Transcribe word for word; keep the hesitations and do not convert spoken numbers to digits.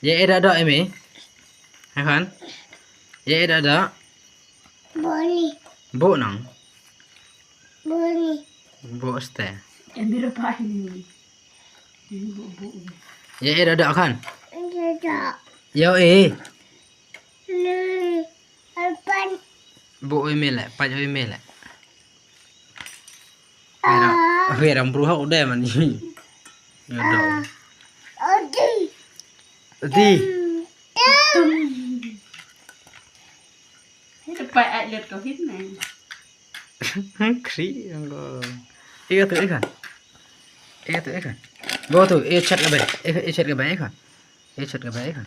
Ye e da da emi. Hakan. Ye e da da. Boni. Bu nang. Boni. Bu ste. Emi ra pa ini. Ini bu bu. Ye e da da kan. Da da. Yo e. Ni. Alpan. Bu oi mele, paj oi mele. Wera, wera bruha udah man. Yo do. Odi. Odi. Pai at lihat kau hit nai. Kri yang ko. Iya tu ikan. Iya tu ikan. Go tu, iya chat ka bai. Iya chat ka bai ikan. Iya chat ka bai ikan.